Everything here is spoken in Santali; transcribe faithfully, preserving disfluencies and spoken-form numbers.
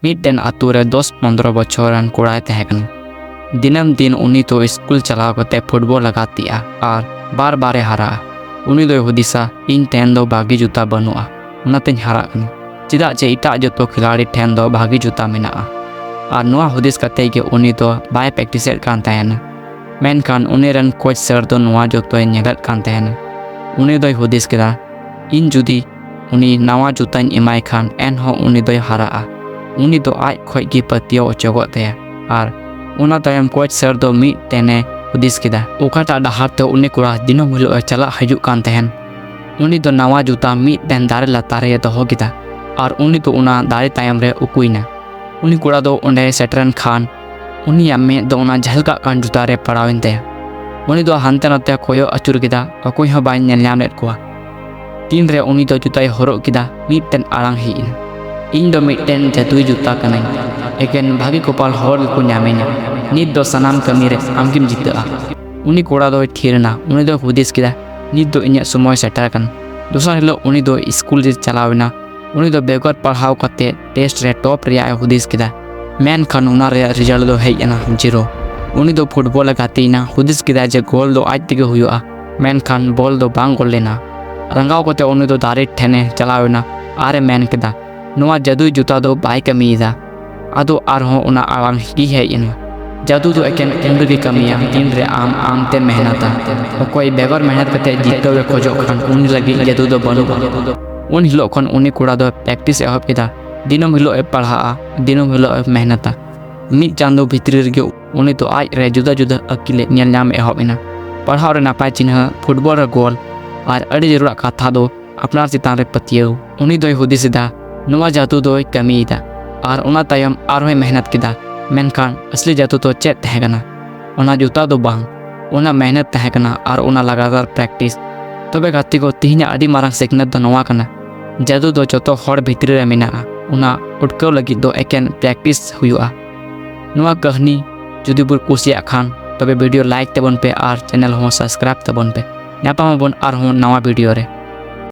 ᱢᱤᱫᱴᱮᱱ ᱟᱛᱳ ᱨᱮ ᱫᱚᱥ ᱯᱚᱱᱫᱽᱨᱚ ᱵᱚᱪᱷᱚᱨ ᱨᱮᱱ ᱠᱚᱲᱟᱭ ᱛᱟᱦᱮᱸ ᱠᱟᱱᱟ᱾ ᱫᱤᱱᱟᱹᱢ ᱫᱤᱱ ᱩᱱᱤ ᱫᱚ ᱥᱠᱩᱞ ᱪᱟᱞᱟᱣ ᱠᱟᱛᱮ ᱯᱷᱩᱴᱵᱚᱞ ᱮ ᱜᱟᱛᱮᱜᱼᱟ ᱟᱨ ᱵᱟᱨ ᱵᱟᱨ ᱮ ᱦᱟᱨᱟᱜᱼᱟ᱾ ᱩᱱᱤ ᱫᱚᱭ ᱦᱩᱫᱤᱥᱟ, "ᱤᱧ ᱴᱷᱮᱱ ᱫᱚ ᱵᱷᱟᱹᱜᱤ ᱡᱩᱛᱟ ᱵᱟᱹᱱᱩᱜᱼᱟ, ᱚᱱᱟᱛᱮᱧ ᱦᱟᱨᱟᱜ ᱠᱟᱱᱟ, ᱪᱮᱫᱟᱜ ᱡᱮ ᱮᱴᱟᱜ ᱡᱚᱛᱚ ᱠᱷᱤᱞᱟᱲᱤ ᱴᱷᱮᱱ ᱫᱚ ᱵᱷᱟᱹᱜᱤ ᱡᱩᱛᱟ ᱢᱮᱱᱟᱜᱼᱟ?" ᱟᱨ ᱱᱚᱣᱟ ᱦᱩᱫᱤᱥ ᱠᱟᱛᱮ ᱜᱮ ᱩᱱᱤ ᱫᱚ ᱵᱟᱭ ᱯᱨᱮᱠᱴᱤᱥᱮᱫ ᱠᱟᱱ ᱛᱟᱦᱮᱱᱟ᱾ ᱢᱮᱱᱠᱷᱟᱱ ᱩᱱᱤ ᱨᱮᱱ ᱠᱳᱪ ᱥᱟᱨ ᱫᱚ ᱱᱚᱣᱟ ᱡᱚᱛᱚᱭ ᱧᱮᱞᱮᱫ ᱠᱟᱱ ᱛᱟᱦᱮᱱᱟ᱾ ᱩᱱᱤ ᱫᱚᱭ ᱦᱩᱫᱤᱥ ᱠᱮᱫᱟ, "ᱤᱧ ᱡᱩᱫᱤ ᱩᱱᱤ ᱱᱟᱣᱟ ᱡᱩᱛᱟᱧ ᱮᱢᱟᱭ ᱠᱷᱟᱱ ᱮᱱᱦᱚᱸ ᱩᱱᱤ ᱫᱚᱭ ᱦᱟᱨᱟᱜᱼᱟ, ᱩᱱᱤ ᱫᱚ ᱟᱡ ᱠᱷᱚᱡ ᱜᱮ ᱯᱟᱹᱛᱭᱟᱹᱣ ᱚᱪᱚᱜᱚᱜ ᱛᱟᱭᱟ᱾" ᱟᱨ ᱚᱱᱟ ᱛᱟᱭᱚᱢ ᱠᱳᱪ ᱥᱟᱨ ᱫᱚ ᱢᱤᱫᱴᱮᱱᱮ ᱦᱩᱫᱤᱥ ᱠᱮᱫᱟ, ᱚᱠᱟᱴᱟᱜ ᱰᱟᱦᱟᱨ ᱛᱮ ᱩᱱᱤ ᱠᱚᱲᱟ ᱫᱤᱱᱟᱹᱢ ᱦᱤᱞᱳᱜ ᱮ ᱪᱟᱞᱟᱜ ᱦᱤᱡᱩᱜ ᱠᱟᱱ ᱛᱟᱦᱮᱱ, ᱩᱱᱤ ᱫᱚ ᱱᱟᱣᱟ ᱡᱩᱛᱟ ᱢᱤᱫᱴᱮᱱ ᱫᱟᱨᱮ ᱞᱟᱛᱟᱨ ᱨᱮ ᱫᱚᱦᱚ ᱠᱮᱫᱟ ᱟᱨ ᱩᱱᱤ ᱫᱚ ᱚᱱᱟ ᱫᱟᱨᱮ ᱛᱟᱭᱚᱢ ᱨᱮ ᱩᱠᱩᱭᱮᱱᱟ᱾ ᱩᱱᱤ ᱠᱚᱲᱟ ᱫᱚ ᱚᱸᱰᱮ ᱥᱮᱴᱮᱨᱮᱱ ᱠᱷᱟᱱ ᱩᱱᱤᱭᱟᱜ ᱢᱮᱫ ᱫᱚ ᱚᱱᱟ ᱡᱷᱟᱞᱠᱟᱜ ᱠᱟᱱ ᱡᱩᱛᱟ ᱨᱮ ᱯᱟᱲᱟᱣᱮᱱ ᱛᱟᱭᱟ᱾ ᱩᱱᱤ ᱫᱚ ᱦᱟᱱᱛᱮ ᱱᱟᱛᱮ ᱠᱚᱭᱚᱜ ᱟᱹᱪᱩᱨ ᱠᱮᱫᱟ, ᱚᱠᱚᱭ ᱦᱚᱸ ᱵᱟᱭ ᱧᱮᱞ ᱧᱟᱢ ᱞᱮᱫ ᱠᱚᱣᱟ᱾ ᱛᱤᱱᱨᱮ ᱩᱱᱤ ᱫᱚ ᱡᱩᱛᱟᱭ ᱦᱚᱨᱚᱜ ᱠᱮᱫᱟ, ᱢᱤᱫᱴᱮᱱ ᱟᱲᱟᱝ ᱦᱮᱡ ᱮᱱᱟ, "ᱤᱧ ᱫᱚ ᱢᱤᱫᱴᱮᱱ ᱡᱟᱹᱫᱩᱭ ᱡᱩᱛᱟ ᱠᱟᱹᱱᱟᱹᱧ, ᱮᱠᱮᱱ ᱵᱷᱟᱹᱜᱤ ᱠᱚᱯᱟᱞ ᱦᱚᱲ ᱜᱮᱠᱚ ᱧᱟᱢᱤᱧᱟ, ᱱᱤᱛ ᱫᱚ ᱥᱟᱱᱟᱢ ᱠᱟᱹᱢᱤ ᱨᱮ ᱟᱢᱜᱮᱢ ᱡᱤᱛᱟᱹᱜᱼᱟ᱾" ᱩᱱᱤ ᱠᱚᱲᱟ ᱫᱚᱭ ᱛᱷᱤᱨ ᱮᱱᱟ᱾ ᱩᱱᱤ ᱫᱚ ᱦᱩᱫᱤᱥ ᱠᱮᱫᱟ, ᱱᱤᱛ ᱫᱚ ᱤᱧᱟᱹᱜ ᱥᱚᱢᱚᱭ ᱥᱮᱴᱮᱨ ᱟᱠᱟᱱᱟ᱾ ᱫᱚᱥᱟᱨ ᱦᱤᱞᱳᱜ ᱩᱱᱤ ᱫᱚ ᱥᱠᱩᱞ ᱨᱮ ᱪᱟᱞᱟᱣ ᱮᱱᱟ᱾ ᱩᱱᱤ ᱫᱚ ᱵᱮᱜᱚᱨ ᱯᱟᱲᱦᱟᱣ ᱠᱟᱛᱮ ᱴᱮᱥᱴ ᱨᱮ ᱴᱚᱯ ᱨᱮᱭᱟᱜ ᱮ ᱦᱩᱫᱤᱥ ᱠᱮᱫᱟ, ᱢᱮᱱᱠᱷᱟᱱ ᱚᱱᱟ ᱨᱮᱭᱟᱜ ᱨᱮᱡᱟᱞᱴ ᱫᱚ ᱦᱮᱡ ᱮᱱᱟ ᱡᱤᱨᱳ᱾ ᱩᱱᱤ ᱫᱚ ᱯᱷᱩᱴᱵᱚᱞ ᱮ ᱜᱟᱛᱮᱭᱮᱱᱟ, ᱦᱩᱫᱤᱥ ᱠᱮᱫᱟ ᱡᱮ ᱜᱳᱞ ᱫᱚ ᱟᱡ ᱛᱮᱜᱮ ᱦᱩᱭᱩᱜᱼᱟ, ᱢᱮᱱᱠᱷᱟᱱ ᱵᱚᱞ ᱫᱚ ᱵᱟᱝ ᱜᱳᱞ ᱞᱮᱱᱟ᱾ ᱨᱟᱸᱜᱟᱣ ᱠᱟᱛᱮ ᱩᱱᱤ ᱫᱚ ᱫᱟᱨᱮ ᱴᱷᱮᱱᱮ ᱪᱟᱞᱟᱣ ᱮᱱᱟ ᱟᱨ ᱮ ᱢᱮᱱ ᱠᱮᱫᱟ, "ᱱᱚᱣᱟ ᱡᱟᱹᱫᱩᱭ ᱡᱩᱛᱟ ᱫᱚ ᱵᱟᱭ ᱠᱟᱹᱢᱤᱭᱮᱫᱟ᱾" ᱟᱫᱚ ᱟᱨᱦᱚᱸ ᱚᱱᱟ ᱟᱲᱟᱝ ᱜᱮ ᱦᱮᱡ ᱮᱱᱟ, "ᱡᱟᱹᱫᱩ ᱫᱚ ᱮᱠᱮᱱ ᱩᱱ ᱨᱮᱜᱮ ᱠᱟᱹᱢᱤᱭᱟ, ᱛᱤᱱ ᱨᱮ ᱟᱢ ᱟᱢ ᱛᱮᱢ ᱢᱮᱦᱱᱚᱛᱟ᱾ ᱚᱠᱚᱭ ᱵᱮᱜᱚᱨ ᱢᱮᱦᱱᱚᱛ ᱠᱟᱛᱮ ᱡᱤᱛᱟᱹᱣ ᱮ ᱠᱷᱚᱡᱚᱜ ᱠᱷᱟᱱ, ᱩᱱᱤ ᱞᱟᱹᱜᱤᱫ ᱡᱟᱹᱫᱩ ᱫᱚ ᱵᱟᱹᱱᱩᱜᱼᱟ᱾" ᱩᱱ ᱦᱤᱞᱳᱜ ᱠᱷᱚᱱ ᱩᱱᱤ ᱠᱚᱲᱟ ᱫᱚ ᱯᱨᱮᱠᱴᱤᱥ ᱮ ᱮᱦᱚᱵ ᱠᱮᱫᱟ᱾ ᱫᱤᱱᱟᱹᱢ ᱦᱤᱞᱳᱜ ᱮ ᱯᱟᱲᱦᱟᱜᱼᱟ, ᱫᱤᱱᱟᱹᱢ ᱦᱤᱞᱳᱜ ᱮ ᱢᱮᱦᱱᱚᱛᱟ᱾ ᱢᱤᱫ ᱪᱟᱸᱫᱚ ᱵᱷᱤᱛᱨᱤ ᱨᱮᱜᱮ ᱩᱱᱤ ᱫᱚ ᱟᱡ ᱨᱮ ᱡᱩᱫᱟᱹ ᱡᱩᱫᱟᱹ ᱟᱹᱠᱤᱞ ᱮ ᱧᱮᱞ ᱧᱟᱢ ᱮᱦᱚᱵ ᱮᱱᱟ᱾ ᱯᱟᱲᱦᱟᱣ ᱨᱮ ᱱᱟᱯᱟᱭ ᱪᱤᱱᱦᱟᱹ, ᱯᱷᱩᱴᱵᱚᱞ ᱨᱮ ᱜᱳᱞ, ᱟᱨ ᱟᱹᱰᱤ ᱡᱟᱹᱨᱩᱲᱟᱜ ᱠᱟᱛᱷᱟ ᱫᱚ ᱟᱯᱱᱟᱨ ᱪᱮᱛᱟᱱ ᱨᱮ ᱯᱟᱹᱛᱭᱟᱹᱣ᱾ ᱩᱱᱤ ᱫᱚᱭ ᱦᱩᱫᱤᱥ ᱮᱫᱟ, ᱱᱚᱣᱟ ᱡᱟᱹᱫᱩ ᱫᱚᱭ ᱠᱟᱹᱢᱤᱭᱮᱫᱟ, ᱟᱨ ᱚᱱᱟ ᱛᱟᱭᱚᱢ ᱟᱨᱦᱚᱸᱭ ᱢᱮᱦᱱᱚᱛ ᱠᱮᱫᱟ᱾ ᱢᱮᱱᱠᱷᱟᱱ ᱟᱥᱞᱤ ᱡᱟᱹᱫᱩ ᱫᱚ ᱪᱮᱫ ᱛᱟᱦᱮᱸ ᱠᱟᱱᱟ? ᱚᱱᱟ ᱡᱩᱛᱟ ᱫᱚ ᱵᱟᱝ, ᱚᱱᱟ ᱢᱮᱦᱱᱚᱛ ᱛᱟᱦᱮᱸ ᱠᱟᱱᱟ ᱟᱨ ᱚᱱᱟ ᱞᱟᱜᱟᱛᱟᱨ ᱯᱨᱮᱠᱴᱤᱥ᱾ ᱛᱚᱵᱮ ᱜᱟᱛᱮ ᱠᱚ, ᱛᱮᱦᱮᱧᱟᱜ ᱟᱹᱰᱤ ᱢᱟᱨᱟᱝ ᱥᱤᱠᱷᱱᱟᱹᱛ ᱫᱚ ᱱᱚᱣᱟ ᱠᱟᱱᱟ, ᱡᱟᱹᱫᱩ ᱫᱚ ᱡᱚᱛᱚ ᱦᱚᱲ ᱵᱷᱤᱛᱨᱤ ᱨᱮ ᱢᱮᱱᱟᱜᱼᱟ, ᱚᱱᱟ ᱩᱴᱠᱟᱹᱣ ᱞᱟᱹᱜᱤᱫ ᱫᱚ ᱮᱠᱮᱱ ᱯᱨᱮᱠᱴᱤᱥ ᱦᱩᱭᱩᱜᱼᱟ᱾ ᱱᱚᱣᱟ ᱠᱟᱹᱦᱱᱤ ᱡᱩᱫᱤ ᱵᱚᱱ ᱠᱩᱥᱤᱭᱟᱜ ᱠᱷᱟᱱ, ᱛᱚᱵᱮ ᱵᱷᱤᱰᱤᱭᱳ ᱞᱟᱭᱤᱠ ᱛᱟᱵᱚᱱ ᱯᱮ ᱟᱨ ᱪᱮᱱᱮᱞ ᱦᱚᱸ ᱥᱟᱵᱥᱠᱨᱟᱭᱤᱵ ᱛᱟᱵᱚᱱ ᱯᱮ᱾ ᱧᱟᱯᱟᱢ ᱟᱵᱚᱱ ᱟᱨᱦᱚᱸ ᱱᱟᱣᱟ ᱵᱷᱤᱰᱤᱭᱳ ᱨᱮ᱾